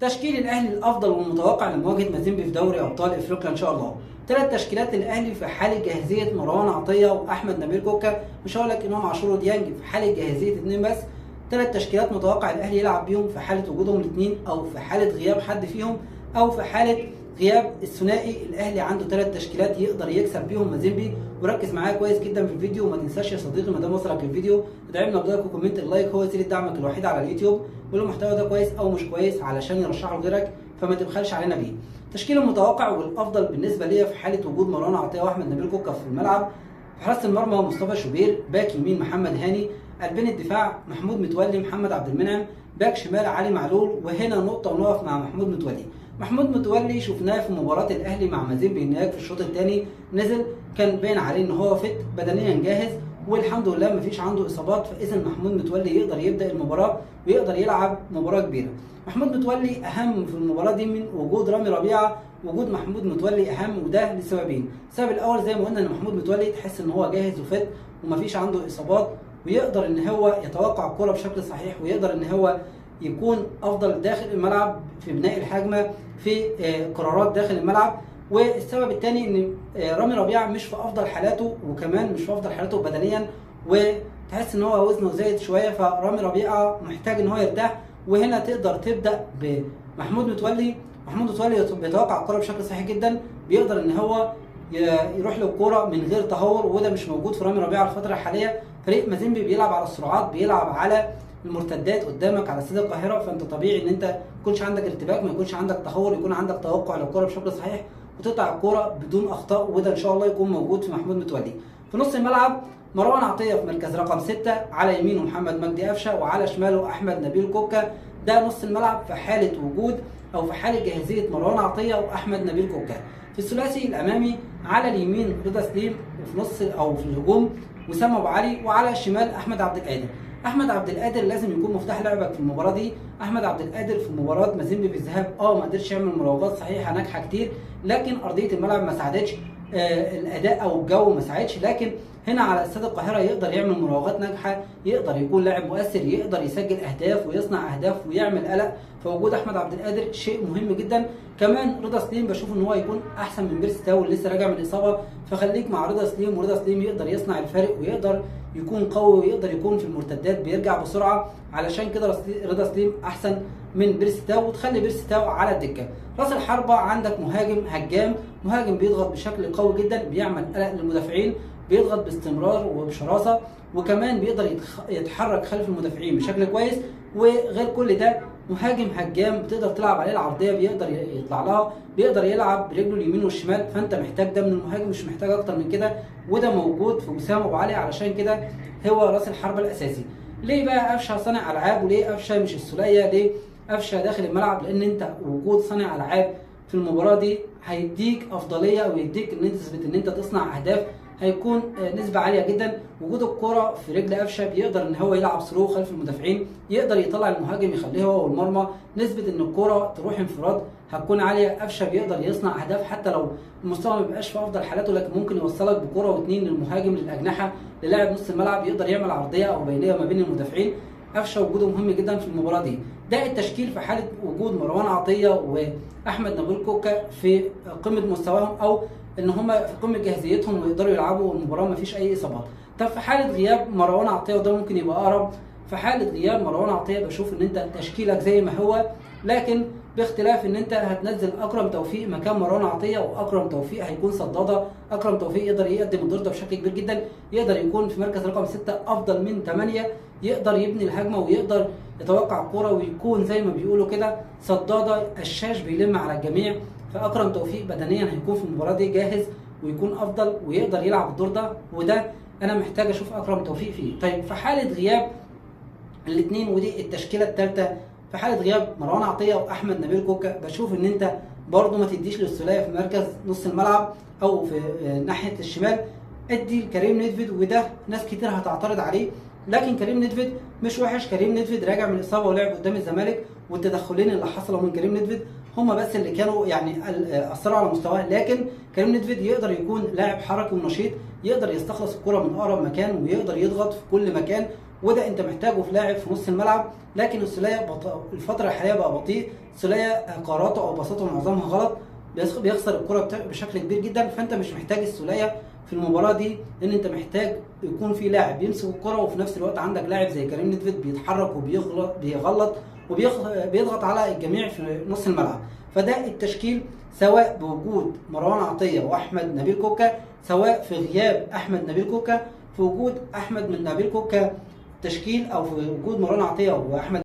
تشكيل الاهلي الافضل والمتوقع لمواجهة مازيمبي في دوري ابطال افريقيا ان شاء الله. ثلاث تشكيلات للاهلي في حاله جاهزية مروان عطيه واحمد نبيل كوكا، مش هقول لك امام عاشور وديانج في حاله جاهزية اثنين بس. ثلاث تشكيلات متوقع الاهلي يلعب بيهم في حاله وجودهم الاثنين، او في حاله غياب حد فيهم، او في حاله غياب الثنائي. الاهلي عنده ثلاث تشكيلات يقدر يكسب بيهم مازيمبي، وركز معايا كويس جدا في الفيديو، وما تنساش يا صديقي ما دام وصلك الفيديو ادعمنا ب like و comment. ال like هو وسيلة دعمك الوحيد على اليوتيوب، ولو المحتوى ده كويس او مش كويس علشان يرشحه لغيرك فما تبخلش علينا بيه. التشكيل المتوقع والافضل بالنسبة ليا في حاله وجود مروان عطيه واحمد نبيل كوكا في الملعب: في حراسة المرمى مصطفى شوبير، باك يمين محمد هاني، قلبين الدفاع محمود متولي محمد عبد المنعم، باك شمال علي معلول. وهنا نقطة ونقف مع محمود متولي. محمود متولي شفناه في مباراة الاهلي مع مازيمبي هناك في الشوط الثاني، نزل كان باين عليه ان هو fit بدنيا جاهز والحمد لله مفيش عنده اصابات، فاذا محمود متولي يقدر يبدا المباراة ويقدر يلعب مباراة كبيرة. محمود متولي اهم في المباراة دي من وجود رامي ربيعه، وجود محمود متولي اهم، وده لسببين. السبب الاول زي ما قلنا ان محمود متولي تحس ان هو جاهز و fit ومفيش عنده اصابات، ويقدر ان هو يتوقع الكره بشكل صحيح، ويقدر ان هو يكون افضل داخل الملعب في بناء الهجمة، في قرارات داخل الملعب. والسبب الثاني ان رامي ربيعه مش في افضل حالاته، وكمان مش في افضل حالاته بدنيا، وتحس ان هو وزنه زايد شوية، فرامي ربيعه محتاج ان هو يرتاح. وهنا تقدر تبدا بمحمود متولي. محمود متولي بيتوقع الكره بشكل صحيح جدا، بيقدر ان هو يروح للكرة من غير تهور، وده مش موجود في رامي ربيعه الفترة الحالية. فريق مازيمبي بيلعب على السرعات، بيلعب على المرتدات قدامك على استاد القاهرة، فانت طبيعي ان انت ما يكونش عندك ارتباك، ما يكونش عندك تهور، يكون عندك توقع للكرة بشكل صحيح وتقطع الكرة بدون اخطاء، وده ان شاء الله يكون موجود في محمود متولي. في نص الملعب مروان عطيه في مركز رقم 6، على يمينه محمد مجدي قفشه وعلى شماله احمد نبيل كوكا. ده نص الملعب في حاله وجود او في حاله جاهزية مروان عطيه واحمد نبيل كوكا. في الثلاثي الامامي على اليمين رضا سليم، وفي نص او في الهجوم وسام ابو علي، وعلى الشمال احمد عبد القادر. احمد عبد القادر لازم يكون مفتاح لعبك في المباراة دي. احمد عبد القادر في مباراة مازيمبي بالذهاب ما قدرش يعمل مراوغات صحيحه ناجحة كتير، لكن ارضية الملعب ما ساعدتش، الاداء او الجو ما ساعدش، لكن هنا على استاد القاهرة يقدر يعمل مراوغات ناجحة، يقدر يكون لاعب مؤثر، يقدر يسجل اهداف ويصنع اهداف ويعمل قلق. فوجود احمد عبد القادر شيء مهم جدا. كمان رضا سليم بشوف ان هو يكون احسن من بيرسي تاو اللي لسه راجع من الاصابة، فخليك مع رضا سليم، ورضا سليم يقدر يصنع الفارق ويقدر يكون قوي ويقدر يكون في المرتدات بيرجع بسرعة، علشان كده رضا سليم احسن من بيرسي تاو، وتخلي بيرسي تاو على الدكة. راس الحربة عندك مهاجم هجام، مهاجم بيضغط بشكل قوي جدا، بيعمل قلق للمدافعين، بيضغط باستمرار وبشراسه، وكمان بيقدر يتحرك خلف المدافعين بشكل كويس. وغير كل ده مهاجم هجام بتقدر تلعب عليه العرضية، بيقدر يطلع لها، بيقدر يلعب برجله اليمين والشمال، فانت محتاج ده من المهاجم، مش محتاج اكتر من كده، وده موجود في وسام ابو علي، علشان كده هو راس الحربة الاساسي. ليه بقى قفشه صانع العاب، وليه قفشه مش السوليه، ليه قفشه داخل الملعب؟ لان انت وجود صانع العاب في المباراة دي هيديك افضلية، او يديك نسبه ان انت تصنع اهداف، هيكون نسبه عالية جدا. وجود الكره في رجل قفشه بيقدر ان هو يلعب through خلف المدافعين، يقدر يطلع المهاجم يخليه هو والمرمى، نسبه ان الكره تروح انفراد هتكون عالية. قفشه بيقدر يصنع اهداف حتى لو المستوى ما بيبقاش في افضل حالاته، لكن ممكن يوصلك بكره واثنين للمهاجم، للاجنحه، للاعب نص الملعب، يقدر يعمل عرضية او بينيه ما بين المدافعين. قفشه وجوده مهم جدا في المباراة دي. ده التشكيل في حاله وجود مروان عطيه واحمد نبيل كوكا في قمة مستواهم، او ان هم في قمة جاهزيتهم ويقدروا يلعبوا المباراة ومفيش اي اصابات. طب في حاله غياب مروان عطيه، وده ممكن يبقى اقرب، في حاله غياب مروان عطيه بشوف ان انت تشكيلك زي ما هو، لكن باختلاف ان انت هتنزل اكرم توفيق مكان مروان عطيه، واكرم توفيق هيكون صداده. اكرم توفيق يقدر يقدم الدور ده بشكل كبير جدا، يقدر يكون في مركز رقم 6 افضل من 8، يقدر يبني الهجمة ويقدر يتوقع الكورة، ويكون زي ما بيقولوا كده صداده الشاش بيلم على الجميع. فاكرم توفيق بدنيا هيكون في المباراة دي جاهز ويكون افضل ويقدر يلعب الدور ده، وده انا محتاج اشوف اكرم توفيق فيه. طيب في حاله غياب الاثنين، ودي التشكيلة الثالثة، في حاله غياب مروان عطيه واحمد نبيل كوكا، بشوف ان انت برضو ما تديش للسوليه في مركز نص الملعب او في ناحية الشمال، ادي لكريم نيدفيد، وده ناس كتير هتعترض عليه، لكن كريم نيدفيد مش وحش. كريم نيدفيد راجع من الاصابة ولعب قدام الزمالك، والتدخلين اللي حصلوا من كريم نيدفيد هما بس اللي كانوا يعني اثروا على مستواه، لكن كريم نيدفيد يقدر يكون لاعب حركي ونشيط، يقدر يستخلص الكره من اقرب مكان، ويقدر يضغط في كل مكان، وده انت محتاجه في لاعب في نص الملعب. لكن السوليه الفترة الحالية بقى بطيء، السوليه قراراته او باصاته معظمها غلط، بيخسر الكره بشكل كبير جدا. فانت مش محتاج السوليه في المباراة دي، لان انت محتاج يكون في لاعب يمسك الكره، وفي نفس الوقت عندك لاعب زي كريم نيدفيد بيتحرك وبيغلط بيغلط وبيضغط على الجميع في نص الملعب. فده التشكيل سواء بوجود مروان عطيه واحمد نبيل كوكا، سواء في غياب احمد نبيل كوكا، في وجود احمد من نبيل كوكا تشكيل، او في وجود مروان عطيه واحمد